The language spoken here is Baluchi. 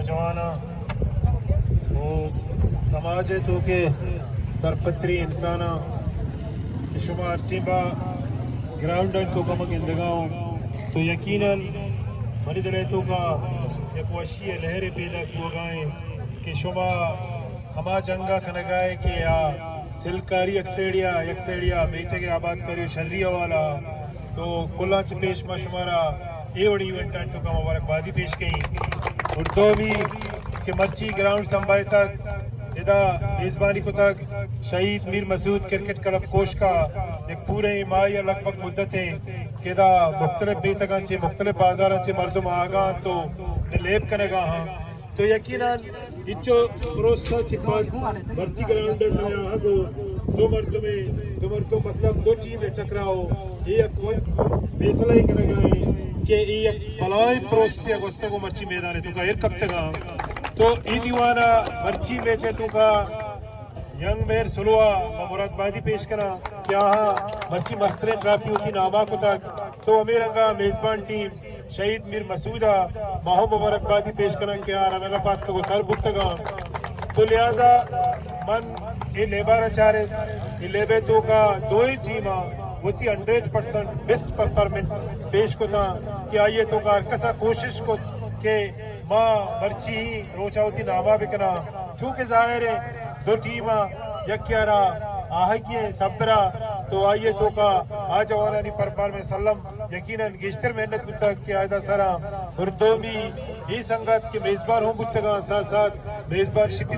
جواناں و سماج ءِ توکا سرپدتریں انساناں کہ شما ہر ٹیم ءَ گراؤنڈ ءِ توکا ما گندگا اوں، تو یقیناً منی دل ءِ توکا یک وشی ءِ لہرے پیداک بوگا ایں کہ شما ہما جنگ ءَ کنگا ئے کہ آ سلکاری یک سیڑیا، یک سیڑیا میتگ ءِ آبادکاری و شری حوالہ، تو کلاں چہ پیش ما شمارا اے وڑیں ایونٹانی توکا مبارکبادی پیش کئیں۔ اور دومی کہ مرچی گراؤنڈ سنبھالتگ، ادا میزبانی کتگ شہید میر مسعود کرکٹ کلب کوشک ءَ، یک پوریں ماہی ءَ لگ بھگ مدت ایں کہ ادا مختلف میتگاں چہ، مختلف بازاراں چہ مردم آگا انت و لیب کنگا ہاں۔ تو یقیناً انچو پروسہ چہ پد مرچی گراؤنڈ ءِ سرا آہگ و دو مردم، دو مردم مطلب دو ٹیم ءِ ٹکراؤ، اے یک وت فیصلہ ءَ کنگا ایں کہ اے یک بلاہیں پروسے ءَ گوستگ و مرچی میدان ءِ توکا ایر کپتگاں۔ تو اے دیوان ءَ مرچی میچ ءِ توکا ینگ مہر سلوا ءَ ما مرادبادی پیش کناں کہ آہاں مرچی مستریں ٹرافی وتی ناما کتگ۔ تو ہمے رنگا میزبان ٹیم شہید میر مسعود ءَ ما ہم مبارکبادی پیش کناں کہ آ رنر اپ آتکگ و سر بوتگاں۔ تو لہذا من اے لیبا را چارت، اے لیب ءِ توکا دوئیں ٹیماں وتی ہنڈریڈ پرسنٹ بیسٹ پرفارمنس پیش کتاں کہ آئی ءِ توکا ہر کسا کوشش کت کہ ما مرچی روچا وتی ناما بکناں، چونکہ ظاہر ہے دو ٹیماں یکے ءَ را آہگی ءِ سبرا، تو آئی ءِ توکا آ جوانانی پرفارمنس الم یقیناً گیشتر محنت بوتگ کہ آیدا سرا اور دومی اے سنگت کہ میزبان ہم بوتگاں، ساتھ ساتھ میزبان شپی